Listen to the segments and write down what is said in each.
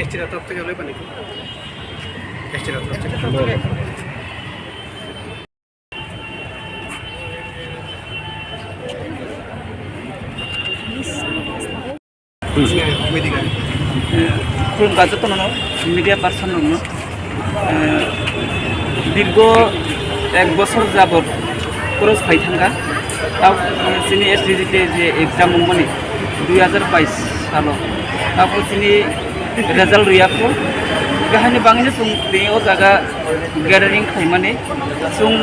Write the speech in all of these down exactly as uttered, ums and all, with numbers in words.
এসটির তরফ থেকে লইবা নাকি? এসটির তরফ থেকে। Khulumkha jotono media person rokno, eh, dirgo ek bosor jabot cross phai thangkha. Tao chini S D G T je exam wngmani dui hazar bais salo, tao chini result riyakho. Kahini bangni chwng tini o jaga gathering khaimani chwng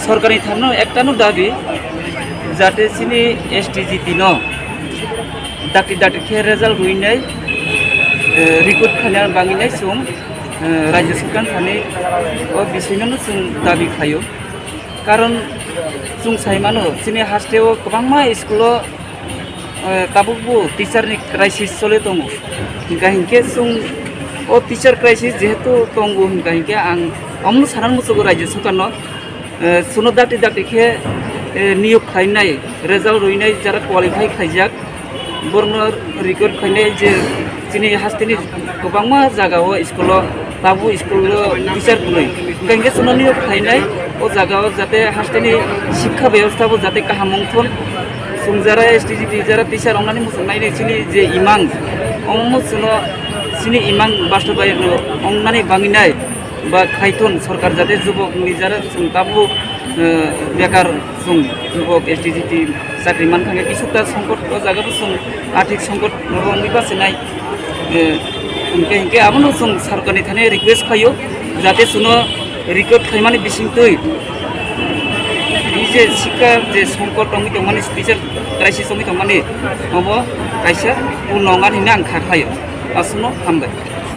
sorkarni tharno ektano dabi, jate chini S T G T no dakti dakti khe result ruinai, eh, record khaina bangwinai chwng, eh, Rajya Sarkar thani o bisingno chwng dabi khaio. Karon chwng sai mano, chini haste o kwbangma school o, eh, tabukbo teacher ni crisis choli tongo. Hingka hinkhe chwng o teacher crisis jehetu tongo, hingka hinkhe ang omono sanani muchugo Rajya Sarkar no, eh, chwngno dakti dakti khe, eh, niyok khlainai, result ruinai, jara qualify khlaijak, borokno record khainai je chini hasteni kwbangma jaga o school o, tabuk school o teacher kwrwi. Hingka hinkhe chwngno niyok khlainai o jaga o jate hasteni sikha bebostha bo jate kaham wngthon. Chwng jara S T G T jara teacher wngnani muchungnai chini je imang, omo chwngno chini imang bastobayan wngnani bangwinai ba khaithon sorkar jate jubok ni jara chwng tabuk, eh, bekar chwng jubok S T G T chakri mankha khe kisukta songkot o jaga bo chwng athik songkot wngwi bachinai, eh, hingke hingke abono chwng sorkar ni thani request khaio jate chwngno record khaimani bisingtwi je sikha je songkot wngwi tongmani teacher crisis wngwi tongmani obo kaisa purno wngnani hinwi ang kha khlaio. Aswkno hambai.